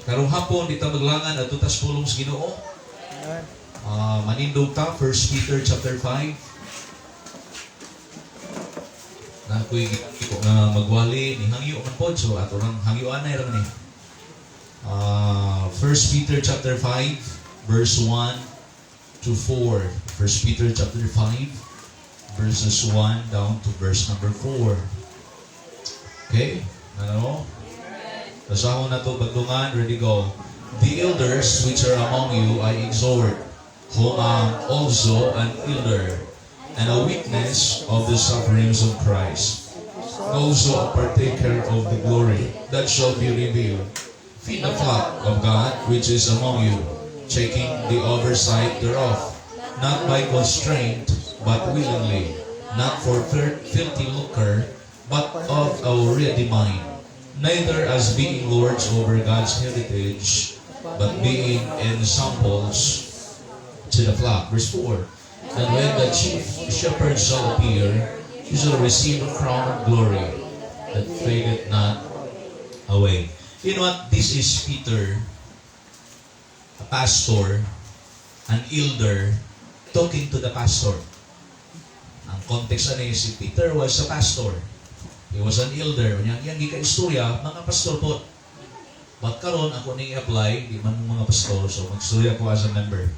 Karong hapon, di ta maglangan adto tas pulong sa Ginoo. Amen. Manindog ta, 1 Peter chapter 5. Na ako'y ko nga magwali ni hangyo man pod, so ato nang hangyoan na ra ni. 1 Peter chapter 5 verse 1 to 4. 1 Peter chapter 5 verses 1 down to verse number 4. Okay? Ano? Basahon na to pagdungan. Ready, go. "The elders which are among you I exhort, who am also an elder, and a witness of the sufferings of Christ, also a partaker of the glory that shall be revealed. Feed the flock of God which is among you, checking the oversight thereof, not by constraint, but willingly, not for filthy lucre, but of a ready mind, neither as being lords over God's heritage, but being ensamples to the flock." Verse 4. "And when the chief shepherd shall appear, you shall receive a crown of glory that fadeth not away." You know what? This is Peter, a pastor, an elder, talking to the pastor. Ang context ani, si Peter was a pastor. He was an elder. Unya iyang gika-istorya, mga pastor po. But karon ako ning i-apply, di man mga pastor, so magstorya ko as a member.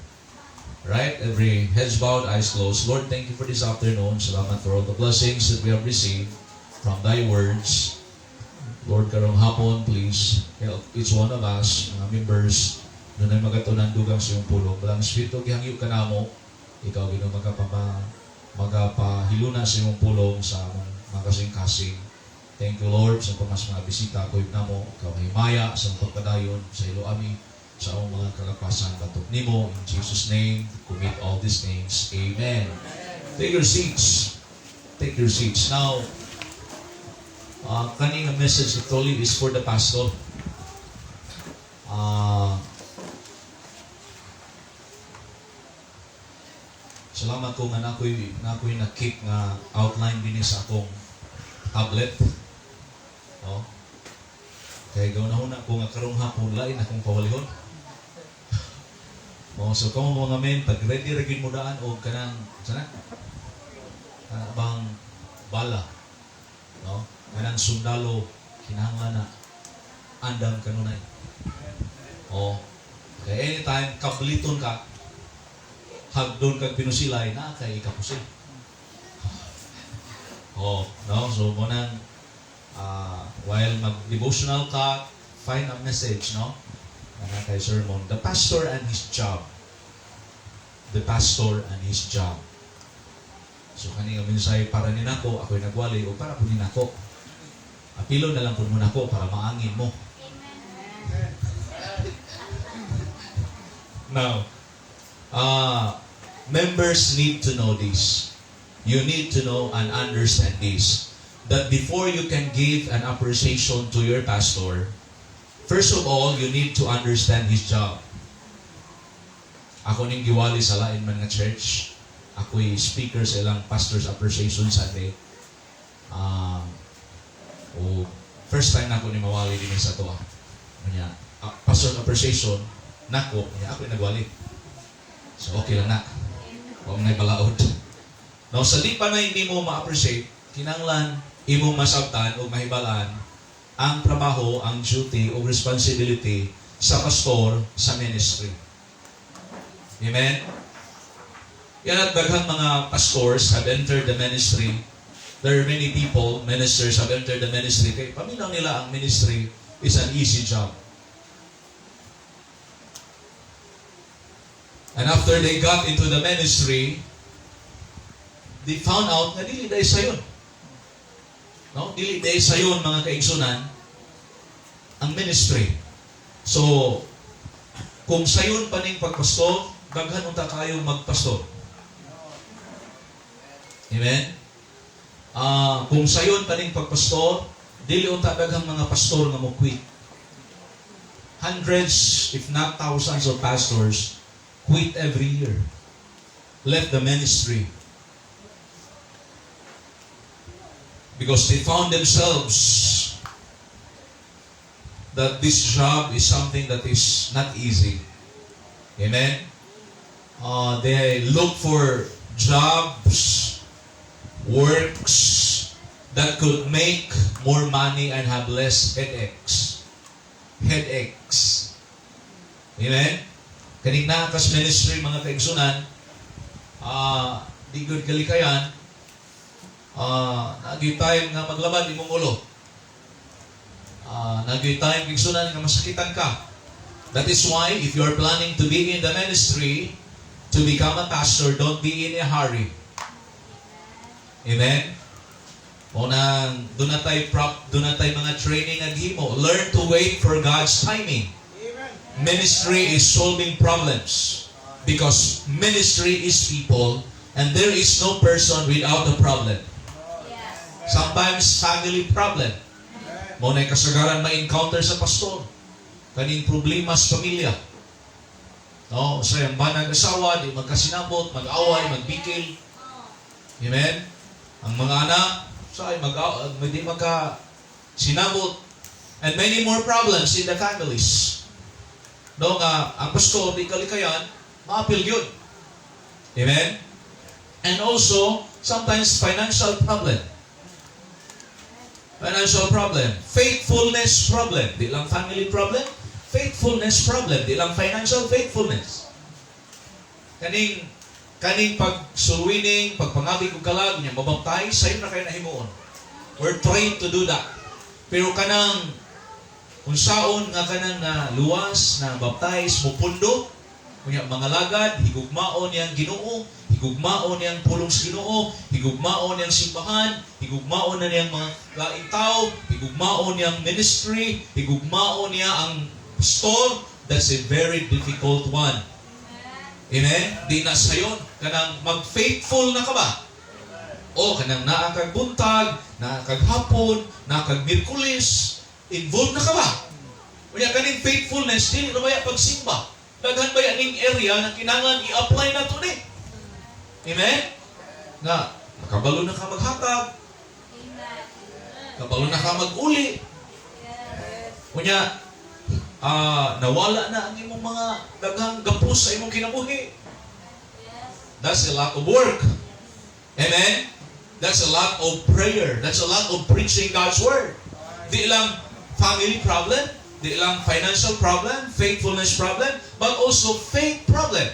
Right? Every heads bowed, eyes closed. Lord, thank you for this afternoon. Salamat for all the blessings that we have received from thy words. Lord, karong hapon, please help each one of us, mga members, dunay magatunan dugang sa iyong pulong. Balaang Espiritu, gihangyo ka namo, ikaw Ginoo magapahiluna sa imong pulong sa among mga kasing-kasing. Thank you, Lord, sa pamas mga bisita ko namo, ikaw himaya sa imong pagpadayon sa ilo ami sa among mga kalagpasan batok nimo. In Jesus' name, commit all these things. Amen. Take your seats. Take your seats. Now, kaning message actually is for the pastor. Salamat ko nga nakoy na-keep nga outline dinhi sa akong tablet. No? Kay gahuna-huna ko nga karong hapon lain akong pawalihon. Oh, so kamo mga men, pag ready ra gyud mo daan og kanang sana? Kana bang bala. No? Kanang sundalo kinahanglan na andam kanunay. Oh. Kay anytime kabliton ka, hagdon kag pinusilay na kay ikapusil. Oh, no? So mo nang while mag-devotional ka, find a message, no? Kana kay sermon, "The Pastor and His Job." "The Pastor and His Job." So kani nga mensahe para ni nako, ako'y nagwali o para pud ni nako. Apilo na lang pud mo nako para maangin mo. Now, members need to know this. You need to know and understand this. That before you can give an appreciation to your pastor, first of all, you need to understand his job. Ako ning giwali sa lain man nga church. Ako'y speaker sa ilang Pastor's Appreciation Sunday. O first time nako ni mawali din sa to. Unya, Pastor's Appreciation nako, unya ako'y nagwali. So okay lang na. Wa man balaod. Now, sa di pa na hindi mo ma-appreciate, kinanglan imong masabtan o mahibalan ang trabaho, ang duty o responsibility sa pastor sa ministry. Amen? Yan at daghang mga pastors have entered the ministry. There are many people, ministers, have entered the ministry. Kay paminaw nila ang ministry is an easy job. And after they got into the ministry, they found out na dili dahil sayon. No? Dili dahil sayon, mga kaigsunan, ang ministry. So, kung sayon pa ning pagpastor, daghan unta kayo magpastor. Amen? Kung sayon pa ning pagpastor, dili unta daghang mga pastor nga mo quit. Hundreds, if not thousands of pastors quit every year. Left the ministry. Because they found themselves that this job is something that is not easy. Amen? They look for jobs, works that could make more money and have less headaches. Headaches. Amen? Kaning naa kas ministry, mga kaigsunan, di gud kalikayan, naa gyuy time nga maglabad imong ulo. Naa gyuy time, kaigsunan, nga masakitan ka. That is why if you are planning to be in the ministry, to become a pastor, don't be in a hurry. Amen? O nang duna tay mga training nga gihimo. Learn to wait for God's timing. Ministry is solving problems because ministry is people and there is no person without a problem. Sometimes family problem. Mao na kasagaran ma-encounter sa pastor. Kaning problema sa pamilya. No, sa iyang banag asawa, di magkasinabot, mag-away, magbikil. Amen? Ang mga anak, sa ay mag di magka sinabot. And many more problems in the families. No, nga ang pastor di kalikayan, maapil gyud. Amen? And also, sometimes financial problem. Financial problem. Faithfulness problem. Di lang family problem, faithfulness problem. Di lang financial, faithfulness. Kaning pag soul winning, pagpangabig og kalag, nya mabaptize, sayo na kayo nahimuon. We're trained to do that. Pero kanang unsaon nga kanang na luwas, na baptize, mupundo, kunya mga lagad, higugmaon niyang Ginoo, higugmaon niyang pulong sa Ginoo, higugmaon niyang simbahan, higugmaon na niyang mga laing tao, higugmaon niyang ministry, higugmaon niya ang pastor. That's a very difficult one. Amen? Di na sayon. Kanang mag-faithful na ka ba? O kanang naa kag buntag, naa kag hapon, naa kag Miyerkules, involved na ka ba? Unya kaning faithfulness, dili na baya pagsimba. Daghan ba ning area na kinahanglan i-apply na to ni? Amen? Nga, nakabalo na ka maghatag, kabalo na ka mag-uli. Unya, nawala na ang imong mga daghang gapos sa imong kinabuhi. That's a lot of work. Amen? That's a lot of prayer. That's a lot of preaching God's word. Di lang family problem, di lang financial problem, faithfulness problem, but also faith problem.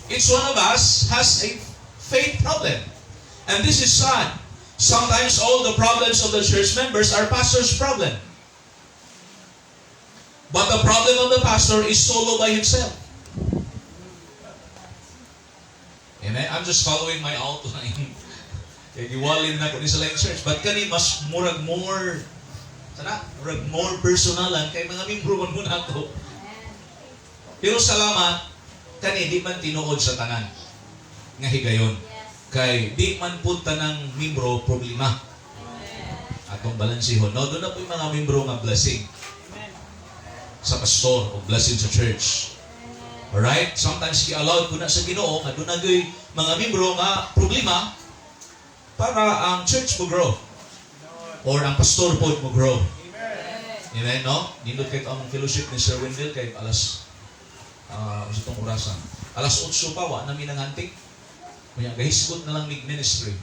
Each one of us has a faith problem. And this is sad. Sometimes all the problems of the church members are pastor's problem. But the problem of the pastor is solo by himself. Amen? I'm just following my outline. Kay giwalin na ko ni sa laing church. But kani mas murag more sana, murag more personalan kay mga membro man mo nato. Pero salamat kani di man tinuod sa tanan nga higayon. Kay di man pud tanang membro problema. Atong balansihon. No, duna poy mga membro nga blessing sa pastor o blessing sa church. Alright? Sometimes gi-allowed ko na sa Ginoo nga duna gyud mga membro nga problema para ang church mo grow or ang pastor po mo grow. Amen, no? Nindot kay ang fellowship ni Sir Wendell kay alas sa itong orasan. Alas 8 pa wa na mi nangantik. Kunya gahisgot na lang mig ministry.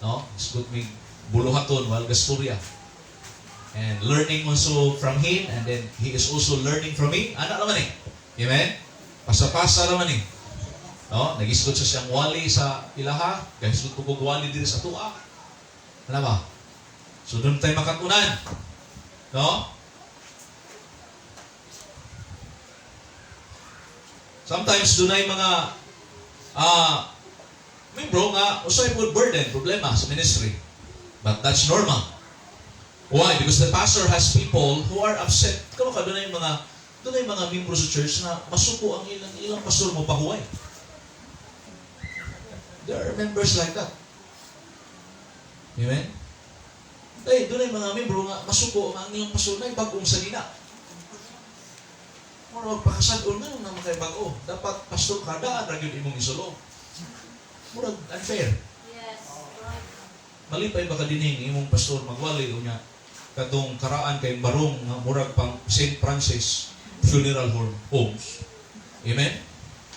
No? Hisgot mig buluhaton while gastorya. And learning also from him and then he is also learning from me. Ana naman eh. Amen? Pasa-pasa naman eh. No? Nagisgot sa siyang wali sa ilaha, gahisgot ko kog wali diri sa tua. Ano ba? So duna tayo makatunan. No? Sometimes dunay mga membro nga usay pod burden, problema sa ministry. But that's normal. Why? Because the pastor has people who are upset. Kamo ka dunay mga membro sa church na masuko ang ilang ilang pastor mo pahuway. There are members like that. Amen? Ay, dunay mga membro nga masuko ang ilang pastor na bag-ong sanina. Mura magpakasad-on nga nung naman kay bag-o. Dapat pastor ka daan ra gyud imong isulo. Murag unfair. Malipay ba ka dinhi imong pastor magwali unya? Katong karaan kay barong nga murag pang St. Francis Funeral Home Homes. Amen?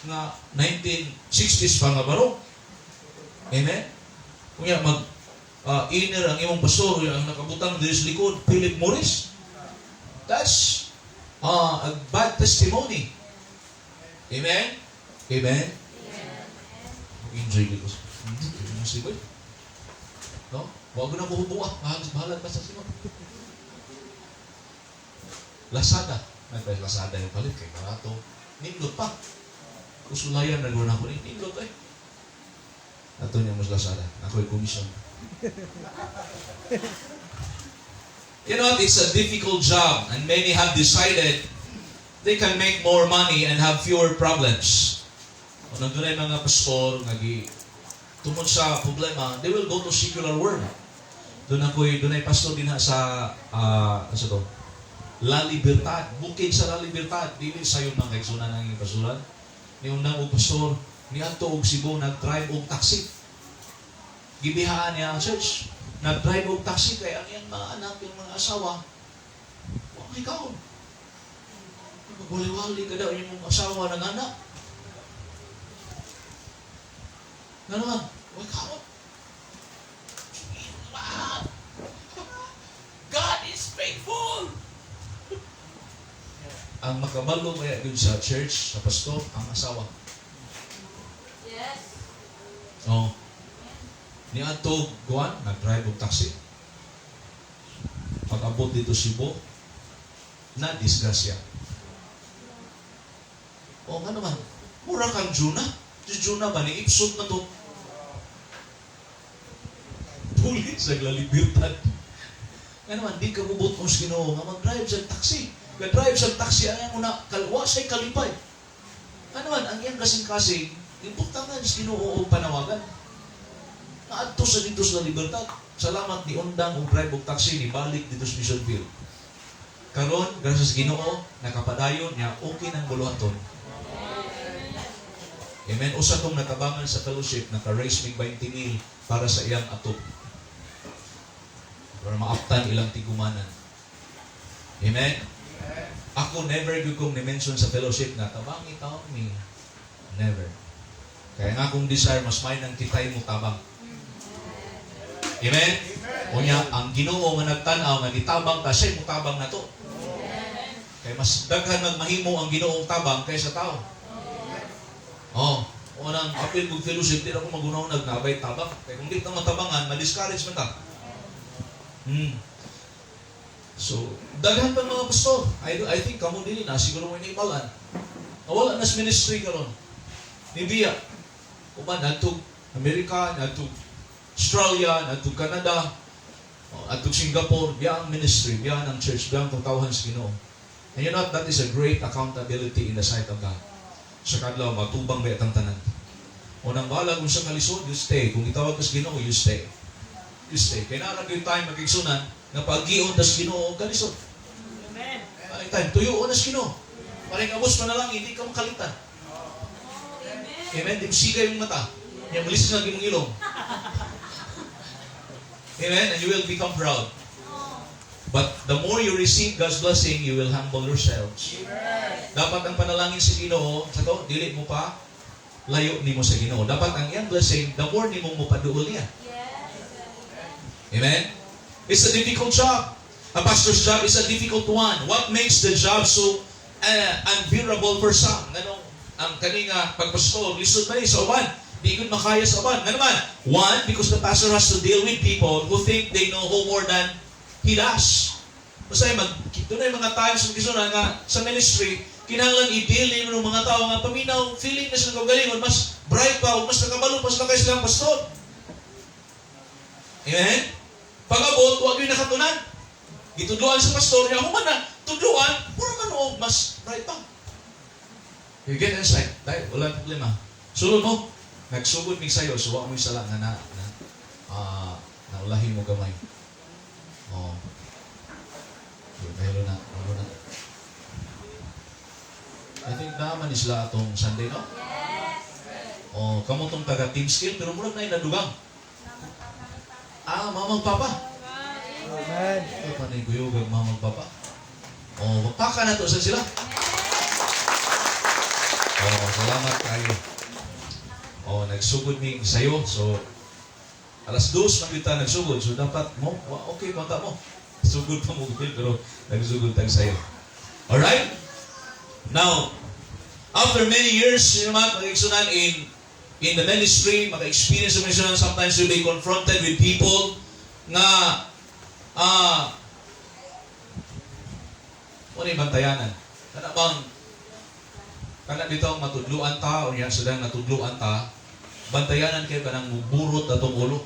Nga 1960s pa nga barong. Amen? Kunya mag inner ang imong pastor, ang nakabutang diri sa likod, Philip Morris. That's a bad testimony. Amen? Amen? Enjoy ko. Sige. No? Wag na ko hubuah. Bahala, bahala ba sa singo? Lazada. May Lazada yung palit kay barato. Nindot pa. Usulayan na guna ko ni nindot eh. Ato niya mas Lazada. Ako'y commission. You know what? It's a difficult job, and many have decided they can make more money and have fewer problems. Kung nandun ay mga pastor nga gi tungod sa problema, they will go to secular world. Doon ay pastor din ha sa sa to? La Libertad, bukid sa La Libertad, dili sayon man kay suna nang pastoran. Ni unang og pastor, niadto og Cebu, nag-drive og taxi. Gibihaan niya ang church. Nag-drive og taxi kay ang iyang mga anak, yung mga asawa, wa may kaon. Magwali-wali ka daw yung asawa ng anak. Nga naman, wa kaon. God is faithful! Ang makabalo kaya dun sa church, sa pastor, ang asawa. Oh. Niadto kuan, nag-drive og taxi. Pag-abot dito Cebu, na disgrasya. O nga naman, mura kang Jonah. Si Jonah ba, ni ipsot na to. Pulit sa La Libertad. Nga naman, di ka bubot mo sa Ginoo nga mag-drive sa taxi. Ga-drive sa taxi, ang una, kalwa sa'y kalipay. Nga naman, ang iyang kasing-kasing, ibutangan sa Ginoo og panawagan. Naadto sa dito sa Libertad. Salamat ni undang og drive og taxi ni balik dito sa Mission Field. Karon, grasya sa Ginoo, nakapadayon niya, okay nang buluhaton. Amen. Usa tong natabangan sa fellowship, naka-raise mig 20 mil para sa iyang atop. Para maaptan ilang tigumanan. Amen. Ako never gyud kong ni-mention sa fellowship na tabangi taon mi. Never. Kaya nga akong desire, mas may nang kitay mo tabang. Amen? Unya, ang Ginoo nga nagtan-aw nga gitabang ta, siya mo tabang na to. Kaya mas daghan magmahimo ang Ginoong tabang kaysa tao. Oh, unang apil kog fellowship, di na ako magunaw nagnabay tabang. Kaya kung di ta matabangan, ma-discourage man ta. So, daghan pa mga pastor. I think kamo dili na siguro mo inibalan. Nawala na sa ministry karon. Ni biya. Uban adtog Amerika, adtog Australia, adtog Canada, adtog Singapore, biya ang ministry, biya ang church, biya ang katawhan sa Ginoo. And you know what? That is a great accountability in the sight of God. Sa kadlaw, matubang ba itang tanan. Unang bahala kung sa kalisod, you stay. Kung itawag ka sa Ginoo, you stay. You stay. Kaya naa yung time magigsunan, nga pag-gion tas Ginoo kalisod. Amen. Ay time, tuyo na sa Ginoo. Parang abos pa na lang, hindi ka makalitan. Amen. Amen? Di mo sigay yung mata. Yan, malis na imong ilong. Amen? And you will become proud. But the more you receive God's blessing, you will humble yourselves. Dapat ang panalangin sa Ginoo, sa to, dili mo pa layo nimo sa Ginoo. Dapat ang iyang blessing, the more nimo mo paduol niya. Amen? It's a difficult job. A pastor's job is a difficult one. What makes the job so unbearable for some? Nganong ang kani nga pagpastor, lisod man ni sa uban. Di gud makaya sa uban. Nga naman, one, because the pastor has to deal with people who think they know who more than he does. Basta mag, doon ay mga times sa kisuna nga sa ministry, kinahanglan i-deal nimo ng mga tao nga paminaw, feeling na sila kaugalingon, mas bright pa, o mas nakabalo pa sila kay silang pastor. Amen? Pag-abot, wag yung nakatunan. Gitudloan sa pastor niya, human na, tudloan, puro man og mas bright pa. You get inside, dahil wala problema. Sulod mo, nagsugod mig sayo, so wa mo'y sala nga na naulahin mo gamay. Oh. Okay, mahilo na, mahilo na. I think naaman ni sila atong Sunday, no? Oh, kamo tong taga team skill, pero murag na nadugang. Ah, mamang papa. Amen. Ito pa na yung kuyog ang mga magbaba. O, magpaka na to sa sila. O, salamat kayo. O, nagsugod mi sayo. So, 2:00 man kita nagsugod. So, dapat mo, okay, bata mo. Sugod pa mo pero nagsugod tag sayo. Alright? Now, after many years, yun naman, mga igsunan, in the ministry, maka-experience ng mga, sometimes you'll be confronted with people nga wala yung bantayanan. Kana bang kana dito ang matudluan ta o niya sadang natudluan ta, bantayanan kayo kanang muburot atong ulo.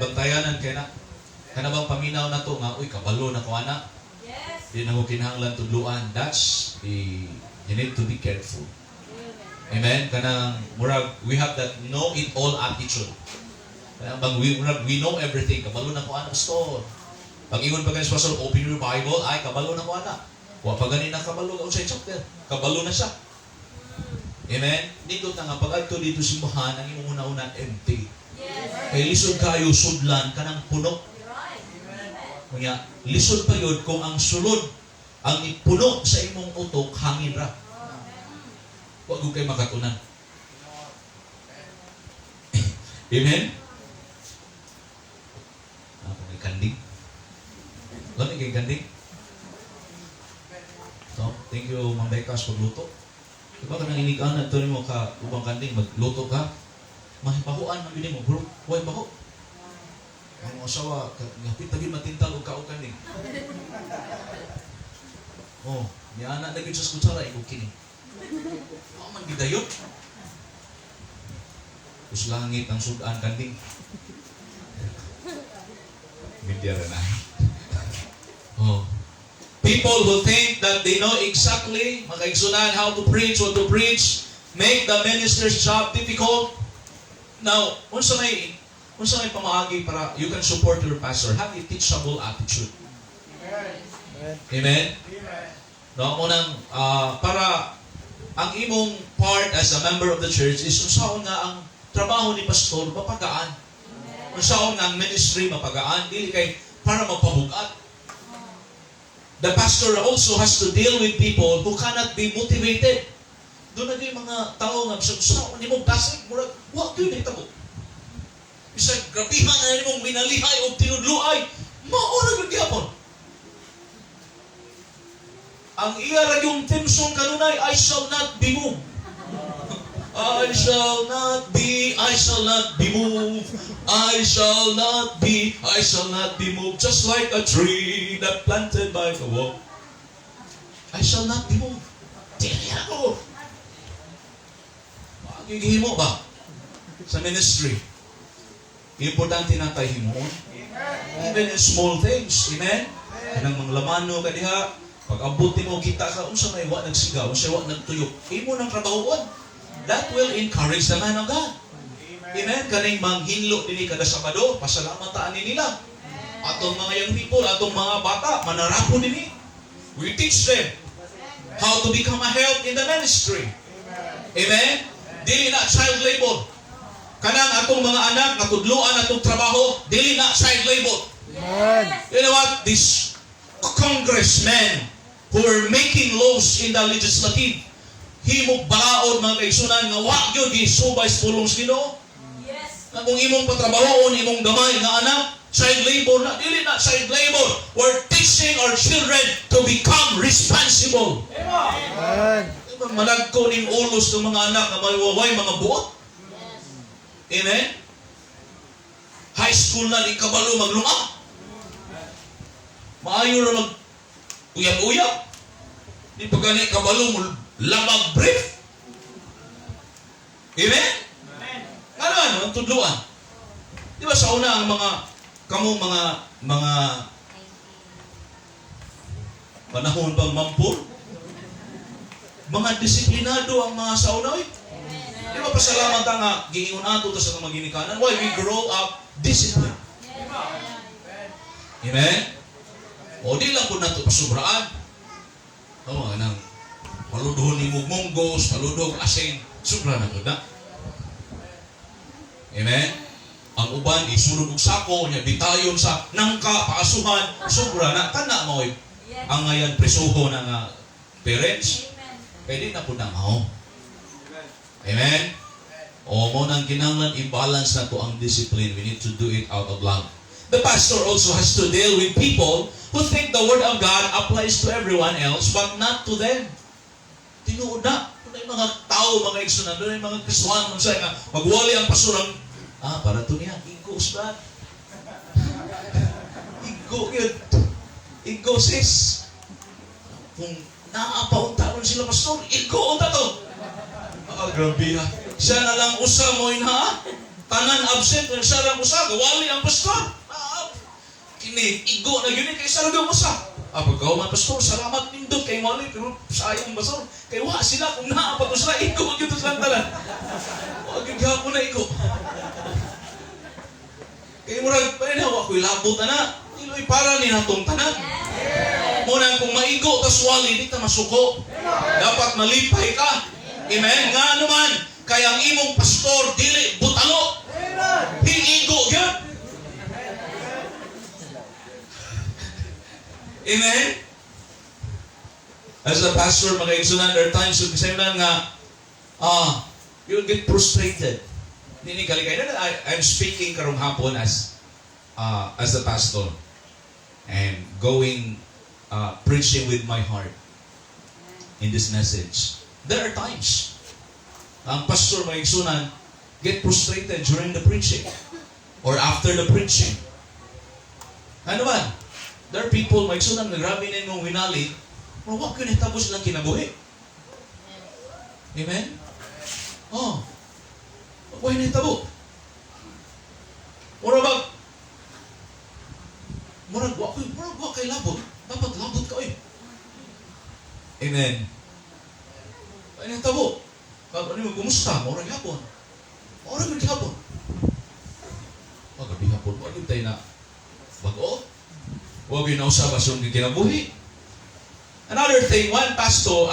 Bantayanan kayo na. Kana bang paminaw na to nga, "Uy, kabalo na ko ana." Yes. Di na ko kinahanglan tudluan. That's the, you need to be careful. Amen? Kanang, murag, we have that know-it-all attitude. Kanang bang, we, murag, we know everything. "Kabalo na ko ana, pastor." Pag ingon pa ganis pastor, "Open your Bible," "Ay, kabalo na ko ana." Wa pa gani na kabalo unsay chapter. Kabalo na siya. Amen? Dito na nga, pag adto dito simbahan, ang imong una-una, empty. Yes. Kay lisod kayo sudlan kanang puno. Right. Kunya, lisod pa yun kung ang sulod, ang ipuno sa imong utok, hangin ra. Wa gud kay makatunan. Amen? Ako may kanding. Lami kay kanding. So, thank you, Ma'am Becas, pagluto. Diba ka nang inigaan to nimo ka ubang kanding, magluto ka, mahibahuan man gyud nimo, bro. Way baho. Ang mga asawa, ngapit na gyud matintal og kaog kanding. Oh, niana na gyud sa kutsara ikaw kini. Wa man gidayon. Us langit ang sudan kanding. Media ra na. Oh. People who think that they know exactly, mga kaigsunan, how to preach, what to preach, make the minister's job difficult. Now, unsa may pamaagi para you can support your pastor? Have a teachable attitude. Amen. Amen? No, unang para ang imong part as a member of the church is unsaon nga ang trabaho ni pastor mapagaan. Unsaon nga ang ministry mapagaan, dili kay para mapabugat. The pastor also has to deal with people who cannot be motivated. Doon na yung mga tao nga bisag unsaon nimo dasig, murag wa gyud nahitabo. Bisag grabihan na nimong minalihay og tinudluay, mao ra gyud gihapon. Ang iya ra yung theme song kanunay, "I shall not be moved. I shall not be, I shall not be moved. I shall not be, I shall not be moved. Just like a tree that planted by the wall. I shall not be moved." Dili ako. Magigihimo ba? Sa ministry. Importante na tayo himuon. Even in small things. Amen? Kanang mga lamano ka diha, pag abot mo kita ka, unsa may wa nagsigaw, unsa wa nagtuyok, imo nang trabahoon. That will encourage the man of God. Amen? Kaning manghinlo dinhi kada Sabado, pasalamat ta ani nila. Atong mga young people, atong mga bata, manarako dinhi. We teach them how to become a help in the ministry. Amen? Dili na child labor. Kanang atong mga anak, natudluan atong trabaho, dili na child labor. Amen. You know what? These congressmen who were making laws in the legislative, himog balaod, mga kaigsunan, nga wa gyud gisubay sa pulong sa Ginoo. Yes. Nga kung imong patrabahoon imong gamay nga anak, child labor na, dili na child labor. We're teaching our children to become responsible. Amen. Diba, malagko ning ulos ng mga anak nga may waway mga buot. Amen? High school na di kabalo maglunga. Maayo ra mag uyab-uyab. Di pa gani kabalo mo labag brief. Amen? Ano ano, ang tudluan. Di ba sa una ang mga kamo mga panahon pang mampur? Mga disiplinado ang mga sa una oy. Di ba pasalamat ta nga giingon ato ta sa mga ginikanan? Why we grow up disciplined. Amen? O di lang po nato pasubraan. Oo, anang paludhon ni munggos, paludhog asin, sobra na to na. Amen? Ang uban isulod og sako nya bitayon sa nangka paasuhan, sobra na kana mo ang ngayon presuho na nga parents. Amen. Kay di na pud na mao. Amen. O mao nang kinahanglan i-balance na to ang discipline. We need to do it out of love. The pastor also has to deal with people who think the word of God applies to everyone else but not to them. Tinuod na. Doon mga tao, mga igsunan, doon mga Kristohanon sa nga magwali ang pastor ang para to niya, igo usbad. Igo yun. Igo, sis. Kung naa pa unta ron sila, pastor, igo unta to. Ah, grabe ha. Siya na lang usa mo ha. Tanan absent, siya lang usa, gawali ang pastor. Ah, kini, igo na yun, kay sa lang usa. Ah, pagkauman, pastor, salamat nindot kay wali, pero sayang, pastor. Kay wa sila, kung naa pa to sila, igo gyud to silang tanan. Wa gyud gihapon na igo. Kay murag, pa wa ko'y labot ana. Iloy para ni natong tanan. Muna kung maigo tas wali, di ta masuko. Dapat malipay ka. Amen? Nga naman, kay ang imong pastor dili butalo. Hiigo gyud. Amen? As a pastor, mga igsunan, there are times kung nga, you'll get frustrated. Nini kalikay na, I'm speaking karong hapon as a pastor and going preaching with my heart in this message. There are times ang pastor, mga igsunan, get frustrated during the preaching or after the preaching. Ano man? There are people, mga igsunan, nga grabe na imong winali, pero wa gyud tapos lang kinabuhi. Amen? Oh. Wa nahitabo. Mura ba? Murag wa koy, murag wa kay labot. Dapat labot ka oy. Amen. Ay nahitabo. Kag ano mo kumusta? Mura gyapon. Mura gyud gyapon. Oh, gabi hapon wa gyud tay na bag-o. Wa gyud na usab sa kinabuhi. Another thing, the pastor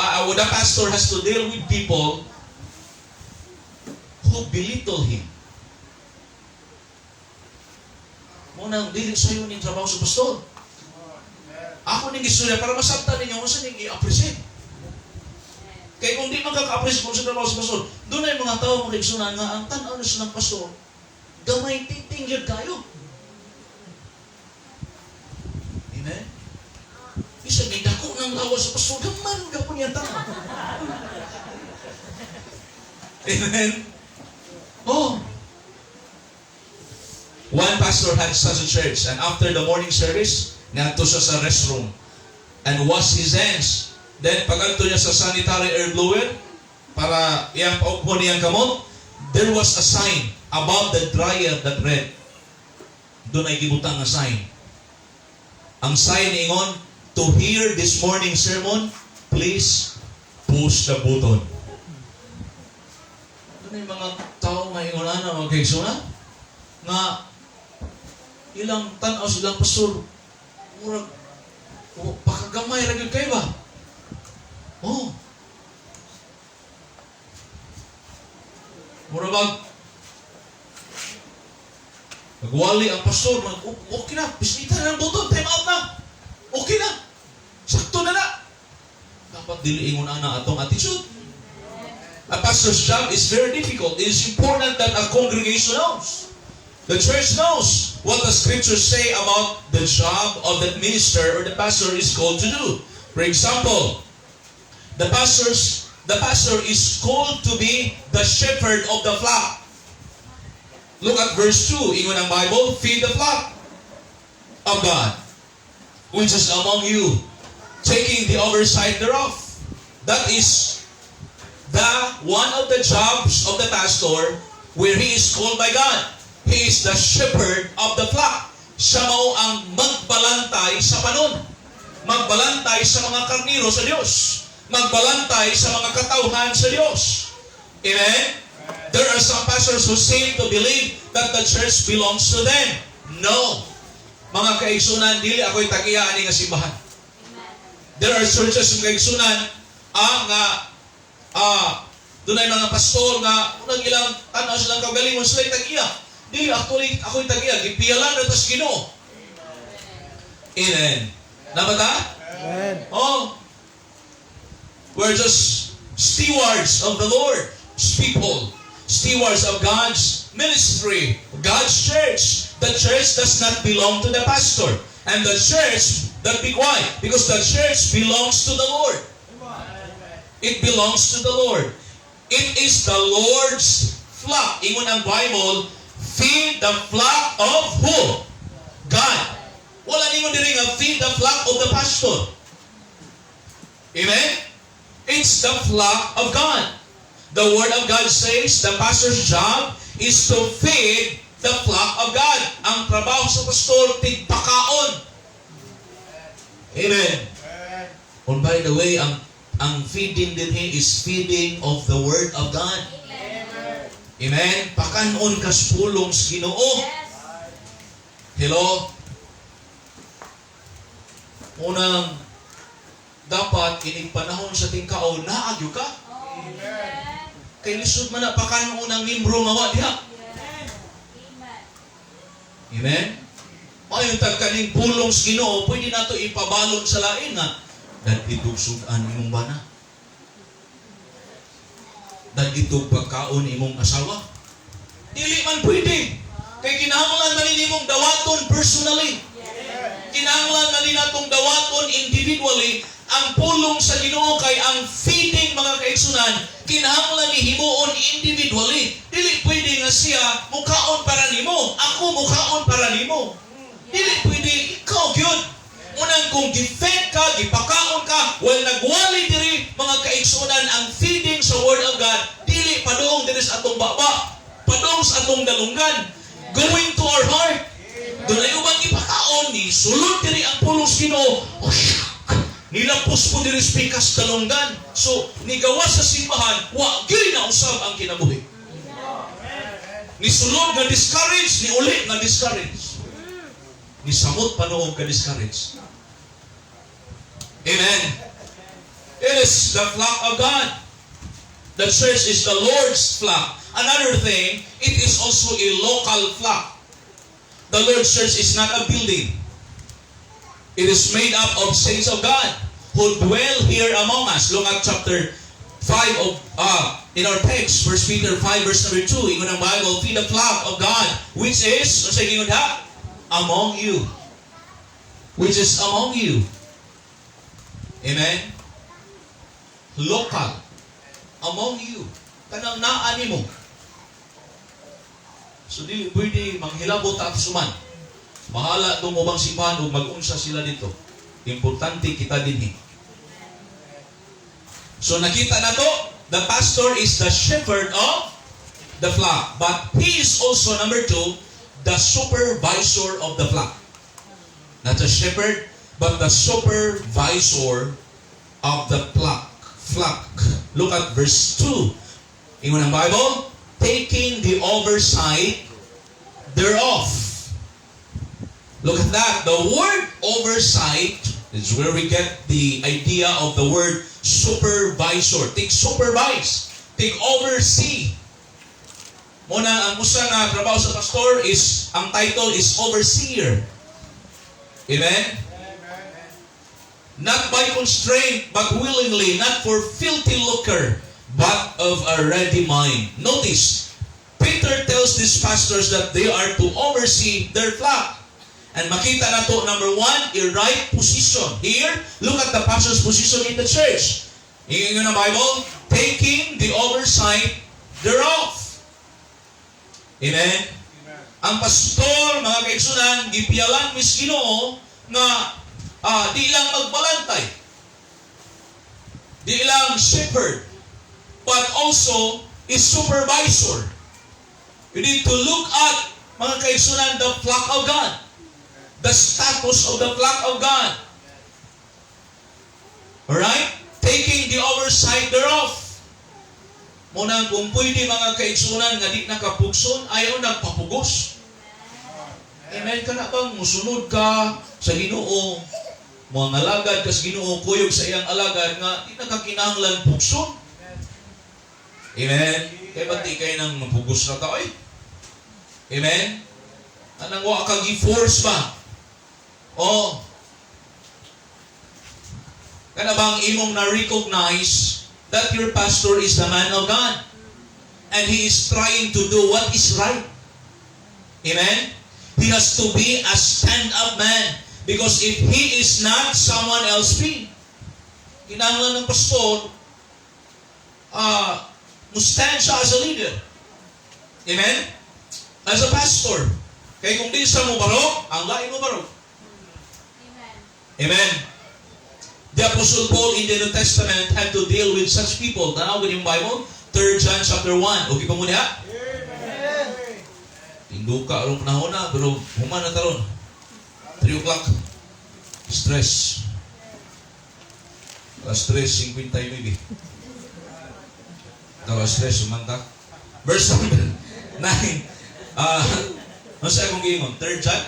has to deal with people who belittle him. Munang dili sayo ning trabaho sa pastor. Ako ning istorya para masabtan ninyo kung saan ning i-appreciate. Kaya kung di man ka-appreciate kung sa trabaho sa pastor, doon ay mga tao mga igsunan nga ang tan-aw na silang pastor, gamay titing yun kayo. Amen? Bisa may dako ng lawas sa pastor, gamay gapon niya tao. Amen? Oh. One pastor had such a church, and after the morning service, niadto siya sa restroom and wash his hands. Then, pag-adto niya sa sanitary air blower, para iyang paugpon niyang kamot, there was a sign above the dryer that read. Doon ay gibutang nga sign. Ang sign ingon, "To hear this morning sermon, please push the button." Doon ay mga tao nga ingon ana, mga kaigsunan, nga ilang tan-aw silang pastor, murag, oh, pakagamay ra gyud kay ba? Oh. Murag bag nagwali ang pastor, mag, okay na, bisita na ng button, time out na. Okay na. Sakto na na. Dapat dili ingon ana atong attitude. A pastor's job is very difficult. It is important that a congregation knows. The church knows what the scriptures say about the job of the minister or the pastor is called to do. For example, the pastor is called to be the shepherd of the flock. Look at verse 2. Ingon ang Bible, "Feed the flock of God, which is among you, taking the oversight thereof." That is the one of the jobs of the pastor where he is called by God. He is the shepherd of the flock. Siya mao ang magbalantay sa panon. Magbalantay sa mga karniro sa Diyos. Magbalantay sa mga katawhan sa Diyos. Amen? There are some pastors who seem to believe that the church belongs to them. No. Mga kaigsunan, dili ako'y tag-iya ani nga simbahan. There are churches, mga kaigsunan, ang nga dunay mga pastor nga unang ilang tanaw silang kaugalingon, sila tag-iya. Dili actually ako'y tag-iya, gipiyalan na tas Ginoo. Amen. Naa ba ta? Amen. Oh. We're just stewards of the Lord's people. Stewards of God's ministry, God's church. The church does not belong to the pastor. And the church, that be why? Because the church belongs to the Lord. It belongs to the Lord. It is the Lord's flock. Ingon ang Bible, "Feed the flock of" who? God. Wala ningon diri nga "Feed the flock of the pastor." Amen? It's the flock of God. The Word of God says the pastor's job is to feed the flock of God. Ang trabaho sa pastor, tigpakaon. Amen. And by the way, ang feeding dinhi is feeding of the Word of God. Amen? Pakanon kas pulong sa Ginoo. Hello? Unang, dapat inig panahon sa tingkaon, naa gyud ka. Kay lisod man na pakanon ang membro nga wa diha. Amen? Maayong tag kaning pulong sa Ginoo, pwede nato ipabalon sa lain nga dad-itog sud-an imong bana. Dad-itog pagkaon imong asawa. Dili man pwede. Kay kinahanglan man nimong dawaton personally. Kinahanglan man ni natong dawaton individually ang pulong sa Ginoo, kay ang feeding, mga kaigsunan, kinahanglan ni himuon individually. Dili pwede nga siya mukaon para nimo, ako mukaon para nimo. Dili pwede, ikaw gyud. Unang kung gi-fed ka, gipakaon ka, well, nagwali diri, mga kaigsunan, ang feeding sa Word of God, dili padung diri sa atong baba, padung sa atong dalunggan, going to our heart. Dunay ubang ipakaon ni sulod diri ang pulong sa Ginoo. Oh, shuck. Nilapos ko diri sa pikas dalunggan. So, nigawas sa simbahan, wa gyud na usab ang kinabuhi. Nisulod nga discourage, ni uli nga discourage. Nisamot pa noong ka discourage. Amen. It is the flock of God. The church is the Lord's flock. Another thing, it is also a local flock. The Lord's church is not a building. It is made up of saints of God who dwell here among us. Look at chapter 5 of in our text, 1 Peter 5 verse number 2. Ingon ang Bible, "Feed the flock of God, which is," ano sa ingon ha? "Among you." Which is among you. Amen? Local. Among you. Kanang naa nimo. So dili pwede manghilabot ang suman. Bahala itong ubang simbahan ug mag-unsa sila dito. Importante kita dinhi. So nakita na to, the pastor is the shepherd of the flock. But he is also, number two, the supervisor of the flock. Not the shepherd, but the supervisor of the flock. Flock. Look at verse 2. Ingon ang Bible, "Taking the oversight thereof." Look at that. The word "oversight" is where we get the idea of the word "supervisor." Take supervise. Take oversee. Muna, ang usa nga trabaho sa pastor is, ang title is overseer. Amen? "Not by constraint, but willingly, not for filthy lucre, but of a ready mind." Notice, Peter tells these pastors that they are to oversee their flock. And makita na to, number one, a right position. Here, look at the pastor's position in the church. Ingon ang Bible, "Taking the oversight thereof." Amen? Ang pastor, mga kaigsunan, gipiyalan mis Ginoo nga di lang magbalantay. Di lang shepherd, but also is supervisor. You need to look at, mga kaigsunan, the flock of God. The status of the flock of God. Alright? "Taking the oversight thereof." Muna kung pwede, mga kaigsunan, nga di nakapugson, ayaw nagpapugos. Amen ka na bang musunod ka sa Ginoo, mga alagad ka sa Ginoo, kuyog sa iyang alagad nga di nakakinahanglan pugson. Amen. Kay ba't di kayo nang mapugos na tao eh? Amen? Anang wa ka gi-force ba? Oh. Kana bang imong na-recognize that your pastor is the man of God and he is trying to do what is right. Amen? He has to be a stand-up man because if he is not, someone else be. Kinahanglan ng pastor, mo stand siya as a leader. Amen? As a pastor. Kaya kung di siya mo barog, ang lain mo barog. Amen. Amen. The Apostle Paul in the New Testament had to deal with such people. Tanaw yung Bible? 3 John chapter 1. Okay pa mo niya? Tinduka arong panahon na, pero human na taron. 3 o'clock. Stress. Alas 3:59. Alas 3, sumanta. Verse number 9. Ah, ano sa akong giingon? 3 John?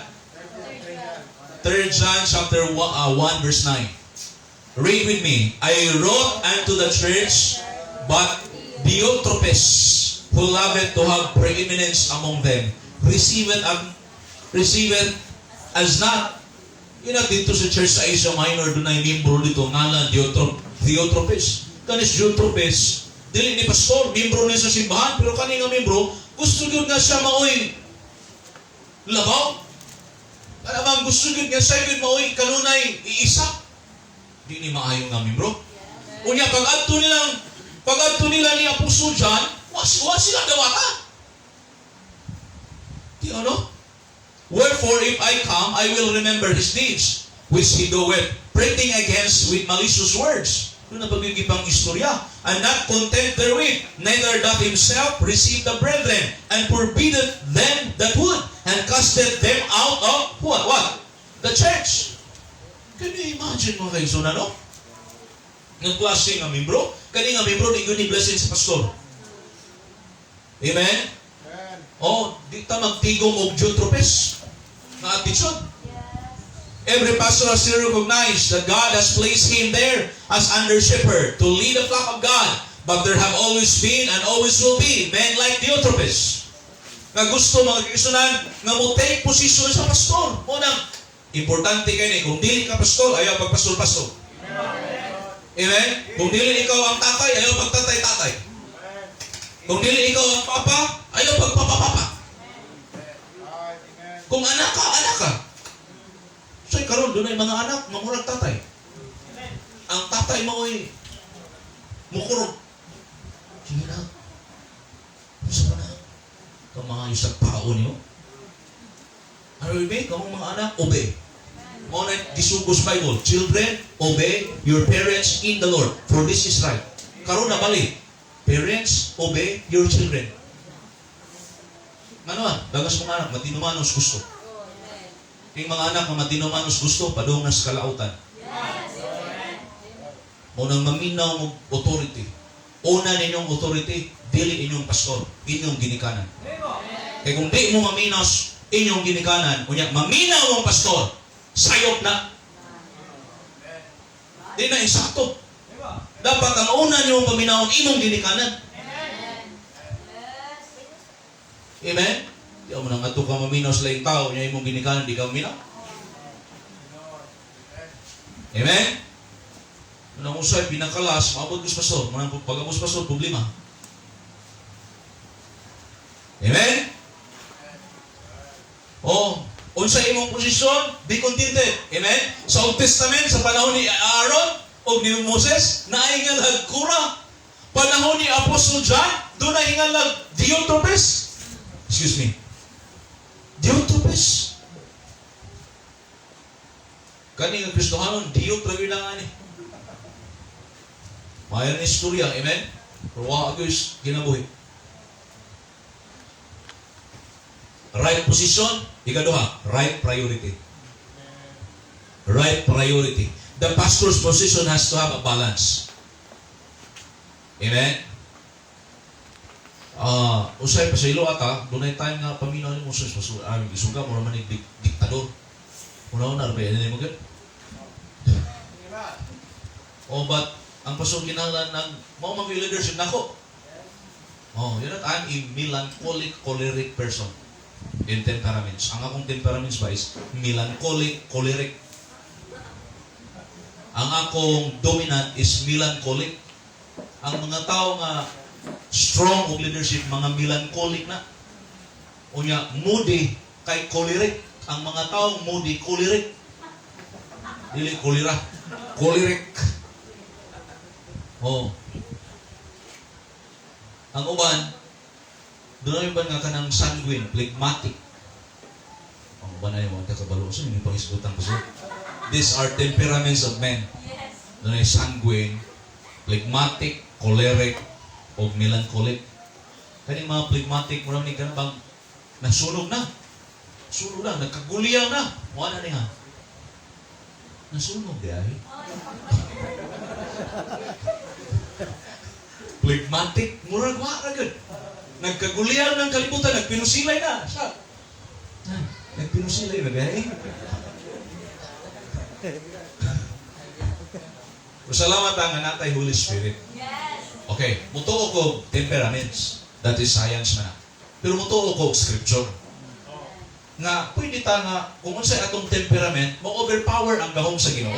3 John chapter 1, 1 verse 9. Read with me. "I wrote unto the church, but Diotrephes, who loveth to have preeminence among them, receiveth us not." Yun ang dito sa church sa Asia Minor, dunay membro dito, ngalan Diotrephes. Kanis Diotrephes, dili ni pastor, membro ni sa simbahan, pero kani nga membro, gusto gyud nga siya maoy labaw. Kana bang gusto gyud nga siya gyud maoy kanunay iisa. Di ni maayo nga membro. Unya pag adto nila ni Apostol John, wa sila dawata. Di ano? "Wherefore, if I come, I will remember his deeds, which he doeth, prating against with malicious words." Doon na pagigipang istorya. "And not content therewith, neither doth himself receive the brethren, and forbiddeth them that would, and casteth them out of" what? What? "The church." Can you imagine, mga kaigsuonan, no? Nga klase nga membro? Kani nga membro, di yun ni blessing sa pastor. Amen? Oh, di ta magtigom og Diotrephes nga attitude. Every pastor has to recognize that God has placed him there as under shepherd to lead the flock of God. But there have always been and always will be men like Diotrephes nga gusto, mga kaigsuonan, nga mo take position sa pastor. Mo nang importante kay ni kung dili ka pastor, ayaw pagpastor-pastor. Amen? Kung dili ikaw ang tatay, ayaw pagtatay-tatay. Kung dili ikaw ang papa, ayaw pagpapapapa. Kung anak ka, anak ka. So karon dunay mga anak mamurag tatay. Ang tatay mo ay mukurog. Sige na. Sa pa na. Kamayo sa tao niyo. Ano ibig? Kamong mga anak, obey. Mao na gisugos Bible. "Children, obey your parents in the Lord, for this is right." Karon na bali. "Parents, obey your children." Ano ah? Dagas mga anak, matinumanos gusto. Yung mga anak nga matinumanos gusto, padung nas kalautan. Mo nang maminaw mo authority. Una ninyong authority, dili inyong pastor, inyong ginikanan. Kaya kung di mo maminaw inyong ginikanan, unya maminaw ang pastor, sayop na. Di na insakto. Dapat ang una niyong paminawon, imong ginikanan. Amen? Di mo nang adto ka maminaw sa laing tao, nya imong ginikanan, di ka maminaw. Amen? Nang usay pinakalas, maabot ko sa pastor. Manang pag-abot sa pastor, problema. Amen? Oh, unsa imong posisyon, be contented. Amen? Sa Old Testament, sa panahon ni Aaron o ni Moses, naay ngalan Korah. Panahon ni Apostle John, dunay ngalan Diotrephes. Excuse me. Diotrephes. Kani nga Kristohanon, Diotrephes lang ani. Maayo ni istorya, amen? Pero wa gyud kinabuhi. Right position, ikaduha, right priority. Right priority. The pastor's position has to have a balance. Amen? Ah, usay pasaylo ata, dunay time nga paminaw ni Moses, pasul ah, gisuga mo naman ni diktador. Una-una, ba yan mo gyud? Oh, but ang pastor kinahanglan ng mao man leadership nako. Oh, you know, I'm a melancholic, choleric person. In temperaments. Ang akong temperaments ba is melancholic, choleric. Ang akong dominant is melancholic. Ang mga tao nga strong og leadership, mga melancholic na. Unya, moody kay choleric. Ang mga tao moody, choleric. Dili kolera. Choleric. Oh. Ang uban, doon yung nga kanang sanguine, phlegmatic. Ang uban ay mga kabalo. So, yung pangisgutan ko siya. These are temperaments of men. Doon ay sanguine, phlegmatic, choleric, o melancholic. Kaning mga phlegmatic, mura ni kanang bang nasunog na. Sunog na, nagkaguliyang na. Wala na niya. Nasunog di ay. Phlegmatic, murag wa ra gyud. Nagkaguliyang ng kalibutan, nagpinusilay na. Siya. Ah, nagpinusilay na di ay. Pero salamat ang natay Holy Spirit. Okay, mutuo ko temperaments. That is science man na. Pero mutuo ko scripture. Nga pwede ta nga kung unsay atong temperament, mo-overpower ang gahom sa Ginoo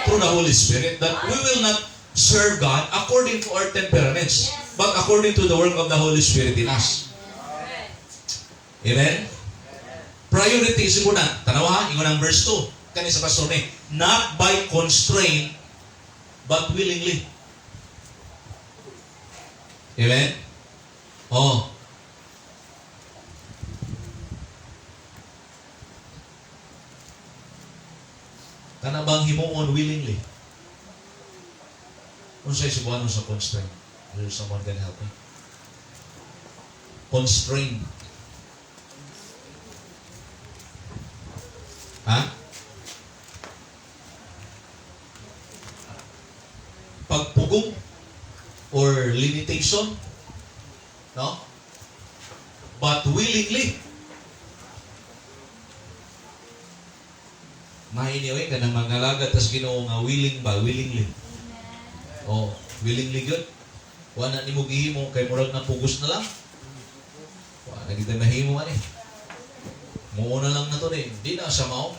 through the Holy Spirit, that we will not serve God according to our temperaments, but according to the work of the Holy Spirit in us. Amen? Priority is important. Tanawa ha, ingon ang verse 2. Kani sa pastor ni, not by constraint, but willingly. Amen? Oh. Kana bang himuon willingly? Unsay subuanon sa constraint? Is there someone can help me? Constraint. Ha? Pagpugong or limitation? No? But willingly. Mahinyo eh, kanang mangalagad tas Ginoo nga willing ba? Willingly. Oh, willingly good. Wala nimo gihimo kay murag na pugos na lang. Wala na kita mahimo ani. Muuna lang na to ni. Di na sa mao.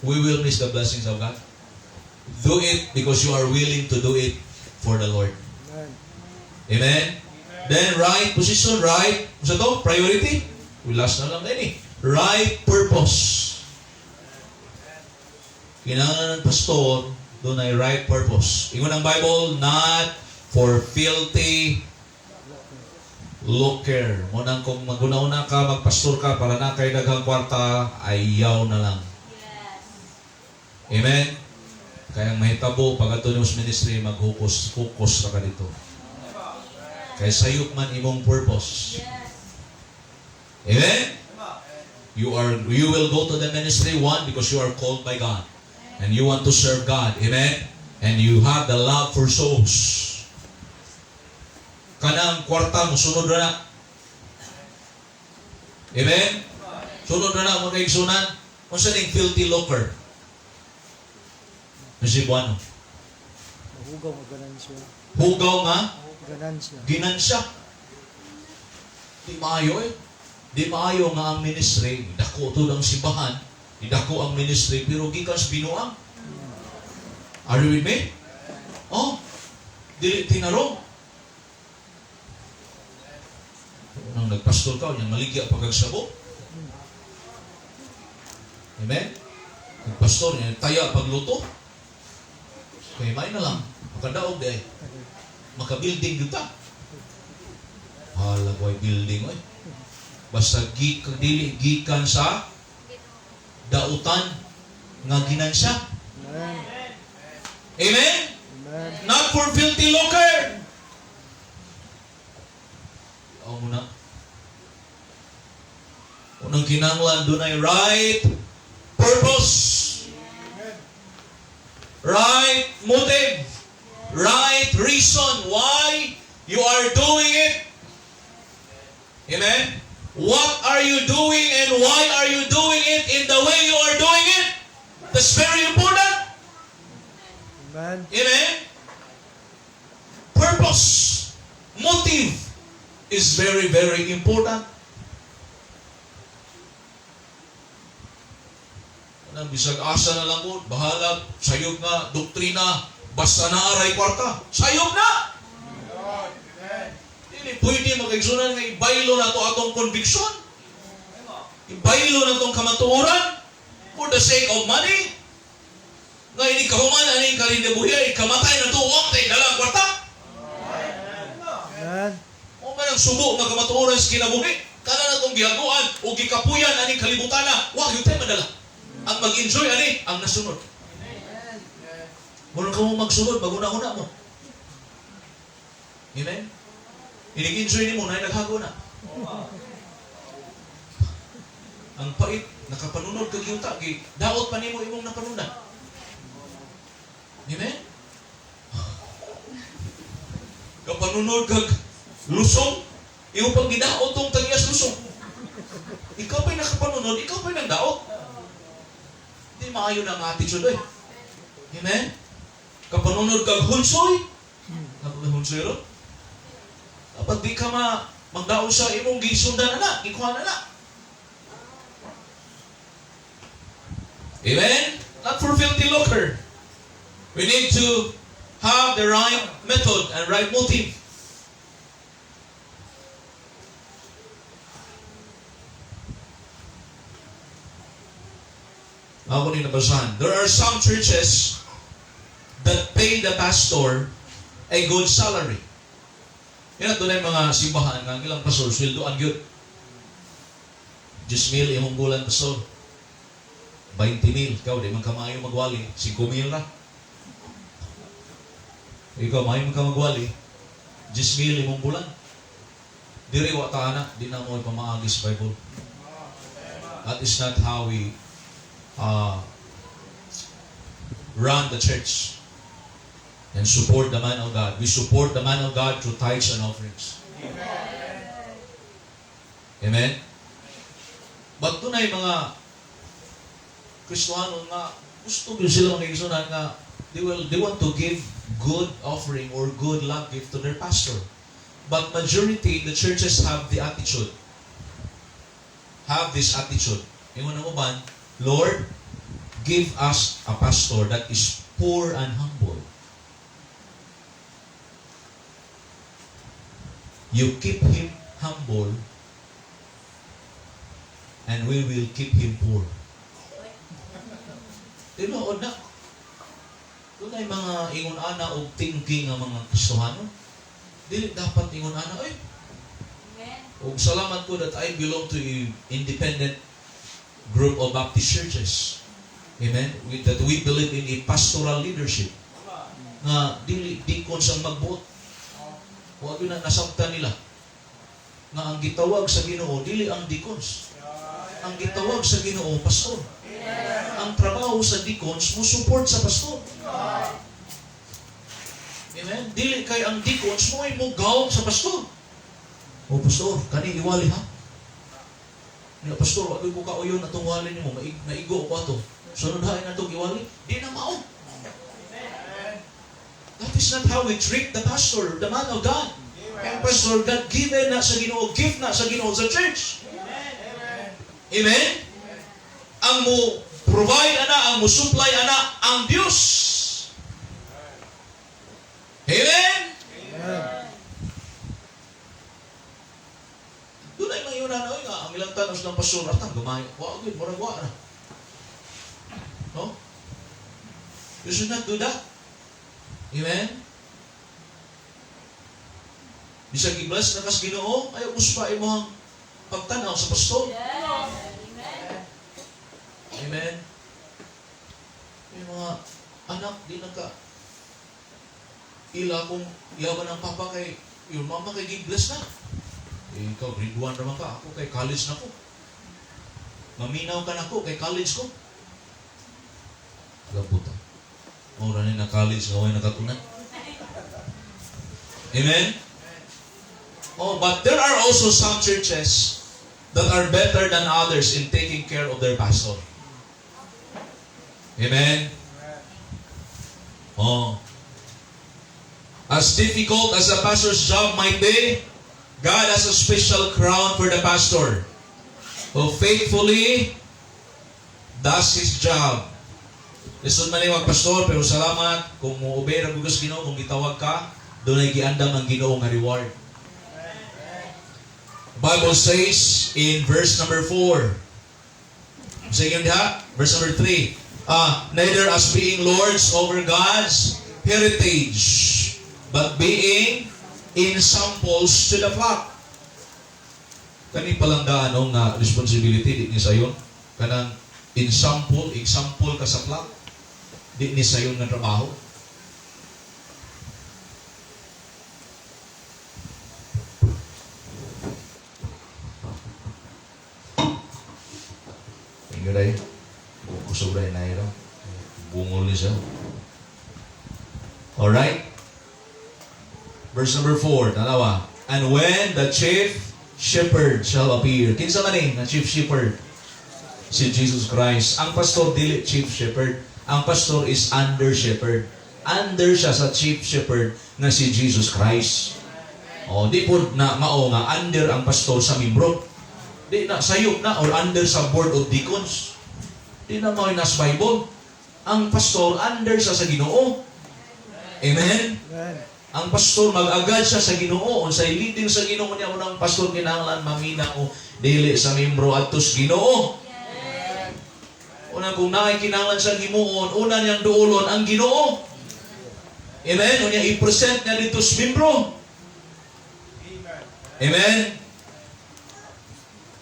We will miss the blessings of God. Do it because you are willing to do it for the Lord. Amen. Amen? Then right position, right, unsa to? Priority? We last na lang din eh. Right purpose. Kinahanglan ng pastor, doon ay right purpose. Ingon ang Bible, not for filthy lucre. Mo nang kung maguna-una ka, magpastor ka, para na kay daghang kwarta, ayaw na lang. Amen? Kaya ang mahitabo, pag ato sa ministry, maghukos, hukos ra ka dito. Kay sayop man imong purpose. Amen? You will go to the ministry, one, because you are called by God. And you want to serve God. Amen? And you have the love for souls. Kanang kwarta mo, sunod ra na. Amen? Sunod ra na mo kay igsunan. Unsa ning filthy lucre? Cebuano. Hugaw nga ganansya. Hugaw nga Ganansya. Ginansya. Di maayo eh. Di maayo nga ang ministry, dako to ang simbahan, dako ang ministry, pero gikan sa binuang. Are you with me? Oh, dili tinarong. Nang nagpastol ka, unya maligya pag sabo. Amen? Nagpastol, niya taya pagluto. Kay may na lang, makadaog di ay. Maka-building gyud ta. Hala ko ay building oy. Basta dili gikan sa dautan nga ginansya. Amen. Amen? Amen. Not for filthy lucre. Ako muna. Unang kinanglan, doon ay right purpose. Right motive. Right reason why you are doing it. Amen? What are you doing and why are you doing it in the way you are doing it? That's very important. Amen. Amen? Purpose, motive is very, very important. Kanang bisag asa na lang ko, bahala, sayop nga, doktrina, basta naa ray kwarta. Sayop na! Dili pwede, mga kaigsunan, nga ibaylo na to atong conviction. Ibaylo na tong kamatuoran for the sake of money. Nga ini kahuman ani kinabuhi, kamatay na to, wa tay dala ang kwarta. Amen. O man ang subo nga kamatuoran sa kinabuhi. Kana na tong gihaguan o gikapuyan aning kalibutan na, wa gyud tay madala. Ang mag-enjoy ani ang nasunod. Mura ka mo magsunod, maguna-una mo. Amen? Inig-enjoy nimo na naghago na. Ang pait, nakapanunod kag yuta, gi daot pa nimo imong napanundan. Amen? Kapanunod kag lusong, imo pang gidaot tong tag-iyas lusong. Ikaw pa'y nakapanunod, ikaw pa'y nagdaot. Di maayo na ang attitude eh. Amen? Kapanunod kag hunsoy, ako hunsoy ro. Dapat di ka magdaot sa imong gisundan na, gikuha na na. Amen? Not for filthy lucre. We need to have the right method and right motive. Ako ni nabasahan. There are some churches that pay the pastor a good salary. Yan at dunay mga simbahan nga ang ilang pastor sweldoan gyud. 10 mil imong bulan, pastor. 20 mil. Ikaw, di man ka maayo magwali. 5 mil ra. Ikaw, maayo man ka magwali. 10 mil imong bulan. Diri wa ta ana, di na mo ipamaagi sa Bible. That is not how we run the church and support the man of God. We support the man of God through tithes and offerings. Amen? But dunay mga Kristohano nga gusto gyud sila, mga kaigsunan, nga they want to give good offering or good love gift to their pastor. But majority the churches have the attitude. Have this attitude. Ingon ang uban, "Lord, give us a pastor that is poor and humble. You keep him humble and we will keep him poor." Tinuod na. Dunay mga ingon ana og thinking nga mga Kristohano. Dili dapat ingon ana oy. Amen. Og salamat ko that I belong to a independent group of Baptist churches. Amen. That we believe in a pastoral leadership. Nga dili deacons ang magbuot. Wa gyud na nasabtan nila. Nga ang gitawag sa Ginoo dili ang deacons. Ang gitawag sa Ginoo, pastor. Ang trabaho sa deacons mo support sa pastor. Amen. Dili kay ang deacons mo ay mo gawom sa pastor. "O pastor, kani iwali ha. Niya pastor, wa gyud ko kauyon atong wali nimo, naigo ko ato. Sunod hain atong iwali." Di na mao. That is not how we treat the pastor, the man of God. Ang pastor, God given na sa Ginoo, gift na sa Ginoo sa church. Amen? Ang mo provide ana, ang mo supply ana, ang Dios. Amen? Amen. Dunay mga yun na, nga, ang ilang tanos ng pastor, atang gamay, wa gyud, murag wa na. No? You should not do that. Amen? Bisag i-bless na kas Ginoo, ayaw uspa imong pagtanaw sa pastor. Yes. Amen. Amen? May mga anak, di na ka ila kung yaman ang papa kay yung mama kay gi-bless na. Eh, ikaw, grade 1 naman ka. Ako kay college na ko. Maminaw ka na ko, kay college ko. Gabuta. Mura ni na college nga way nakatunan. Amen? Oh, but there are also some churches that are better than others in taking care of their pastor. Amen? Oh. As difficult as a pastor's job might be, God has a special crown for the pastor who faithfully Does his job. Lisod man ni magpastor, pero salamat kung mo-obey ra gud sa Ginoo, kung gitawag ka, dunay giandam ang Ginoo nga reward. The Bible says in verse number 4. Sa inyo diha, verse number 3. Neither as being lords over God's heritage, but being ensamples to the flock. Kani palang ano nga responsibility di ni sayon, kanang ensample, example ka sa flock. Di ni sayon nga trabaho. Thank you, Day. Kusog rin na ito. Bungol ni siya. Alright? Verse number 4, tanawa. "And when the chief shepherd shall appear." Kinsa man eh, na chief shepherd? Si Jesus Christ. Ang pastor dili chief shepherd. Ang pastor is under shepherd. Under siya sa chief shepherd nga si Jesus Christ. O, di po na mao nga under ang pastor sa membro. Di na sayop na or under sa board of deacons. Di na mao nas Bible. Ang pastor, under siya sa Ginoo. Amen. Amen. Ang pastor, mag-agad siya sa Ginoo, unsay leading sa Ginoo niya unang pastor kinahanglan mamina o dili sa membro, adtos Ginoo. Una kung naay kinahanglan sa himuon, una niyang duolon ang Ginoo. Amen. Unya i-present niya dito sa membro. Amen.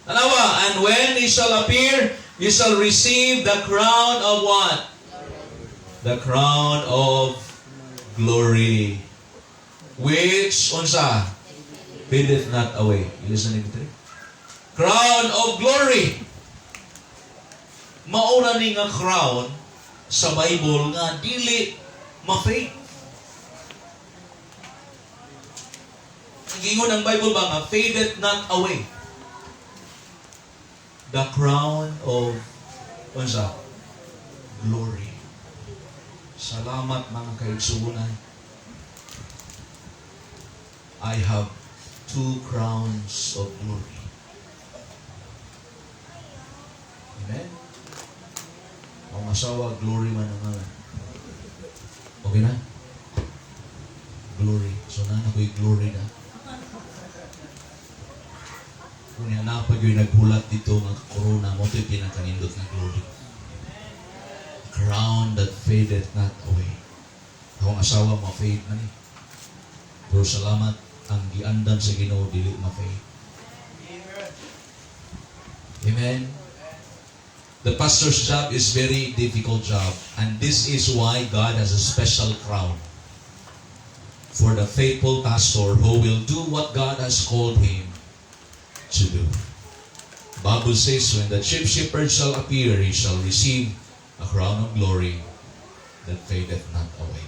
Tanawa, "And when he shall appear, you shall receive the crown of" what? The crown of glory. Which, unsa? Fadeth not away. You listen to me? Crown of glory. Maura ni nga crown sa Bible nga dili ma-fade. Ang gingon ng Bible ba nga fadeth not away. The crown of unsa? Glory. Salamat, mga kaigsuonan. I have two crowns of glory. Amen? Ang asawa, Glory man ang ngalan. Okay na? Glory. So na ako'y glory na. Kung niya napag yung naghulat dito nga corona mo, ito'y pinakanindot na glory. A crown that fadeth not away. Akong asawa, ma-fade man eh. Pero salamat, ang giandam sa Ginoo dili ma-fade. Amen. The pastor's job is very difficult job. And this is why God has a special crown for the faithful pastor who will do what God has called him to do. Bible says, "When the chief shepherd shall appear, he shall receive a crown of glory that fadeth not away."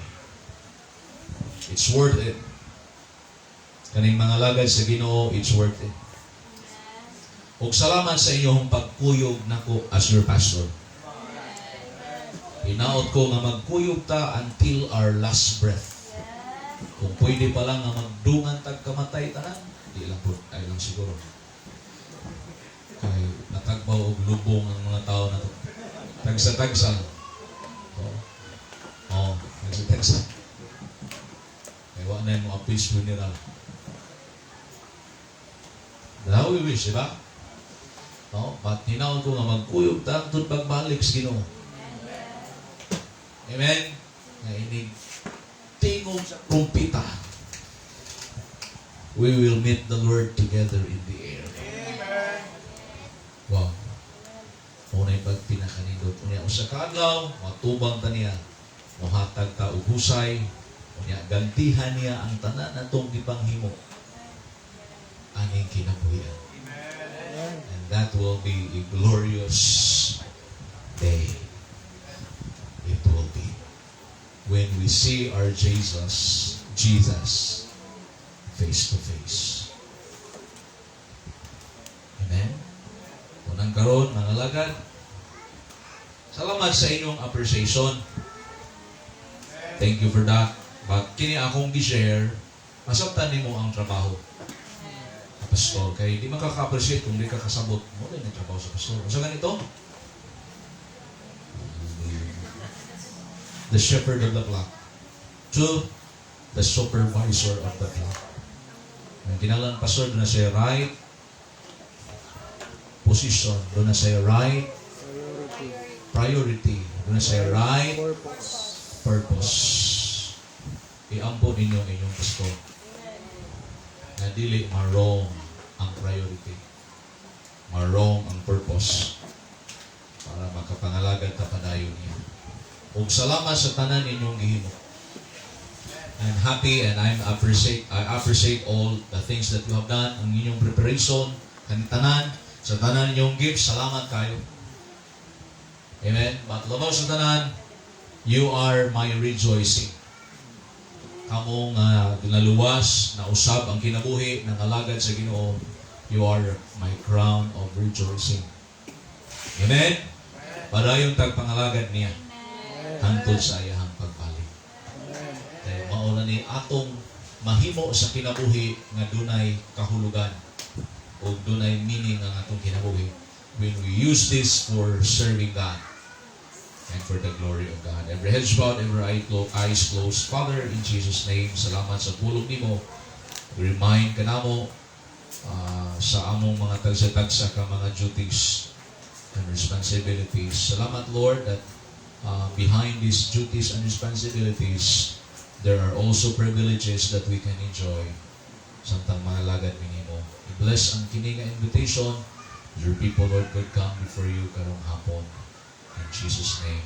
It's worth it. Kaning mga lagad sa Ginoo, it's worth it. Ug salamat sa inyong pagkuyog nako as your pastor. Hinaot ko nga magkuyog ta until our last breath. Kung pwede pa lang nga magdungan tag kamatay tanan, di lang po, ay lang siguro. Kay natagbaw og lubong ang mga tao na to. Tagsa-tagsa. Oh. Oh, tagsa-tagsa. Kay wa na mo a peace funeral. That's how we wish, di ba? No? But hinaot ko nga magkuyog ta hangtod pagbalik sa Ginoo. Amen? Nga inig tingog sa trumpita, we will meet the Lord together in the air. Wow. Unay pag pinakanindot. Unya usa ka adlaw, matubang ta niya. Mohatag ta og husay. Unya gantihan niya ang tanan natong gipanghimo aning kinabuhian. Amen. And that will be a glorious day. It will be. When we see our Jesus, Jesus, face to face. Amen? Unang karon, mga lagad, salamat sa inyong appreciation. Thank you for that. But kini akong gi-share, masabtan nimo ang trabaho. A pastor, kay di makaka-appreciate kung di ka kasabot mo rin ang trabaho sa pastor. Unsa ganito? The shepherd of the flock. Two, the supervisor of the flock. Ang kinahanglan, pastor, duna siya'y right position, duna siya'y right Priority. Priority, duna siya'y right Purpose. Purpose. Iampo ninyo ang inyong pastor na dili ma-wrong ang priority, ma-wrong ang purpose, para makapangalagad ta padayon niya. Ug salamat sa tanan ninyong gihimo. I'm happy and I appreciate all the things that you have done, ang inyong preparation, ang tanan, sa tanan ninyong gifts, salamat kayo. Amen. But labaw sa tanan, you are my rejoicing. Kamo nga ginaluwas, nausab ang kinabuhi, nangalagad sa Ginoo, you are my crown of rejoicing. Amen? Padayon tag pangalagad niya hangtod sa iyahang pagbalik. Amen. Kay mao na ni atong mahimo sa kinabuhi nga dunay kahulugan o dunay meaning ang atong kinabuhi when we use this for serving God and for the glory of God. Every head bowed, every eyes closed. Father, in Jesus' name, salamat sa pulong nimo. Remind ka namo sa among mga tagsa-tagsa ka mga duties and responsibilities. Salamat, Lord, that behind these duties and responsibilities, there are also privileges that we can enjoy samtang mangalagad nimo. I-bless ang kini nga invitation. Your people, Lord, could come before you karong hapon. In Jesus' name.